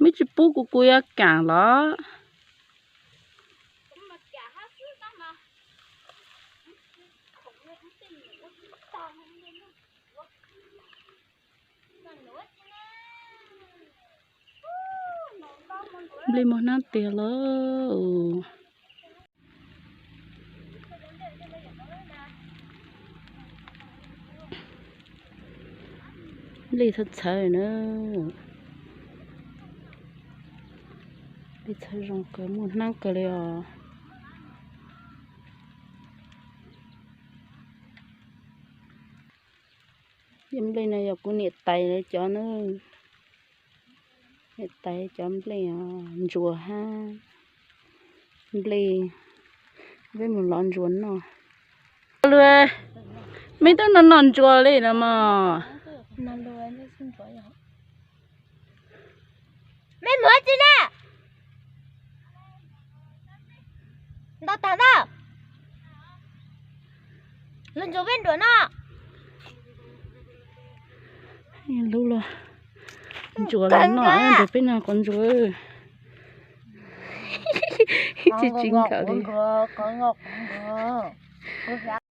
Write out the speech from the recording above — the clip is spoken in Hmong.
Muaj tsis pub kuv, kuv yuav kam los. Nplej muaj hnab tiag lauj. Nplej txhawv txhawv na. Nplej txhawv zoo kawg, muaj hnab kawg li os. Yog nplej no yog kuv niam tais lawv cov na. Niam tais cov nplej ntsuas hab nplej, peb mus lov ntsuas noj. Meb twb noj noj ntsuas li no mog. Meb mus tsi na? Nto tag ntag. Lov ntsuas peb nruam no. Lub los ntsuas los noj, nrog peb noj quav ntsuas. Tsis tsis nkawm li.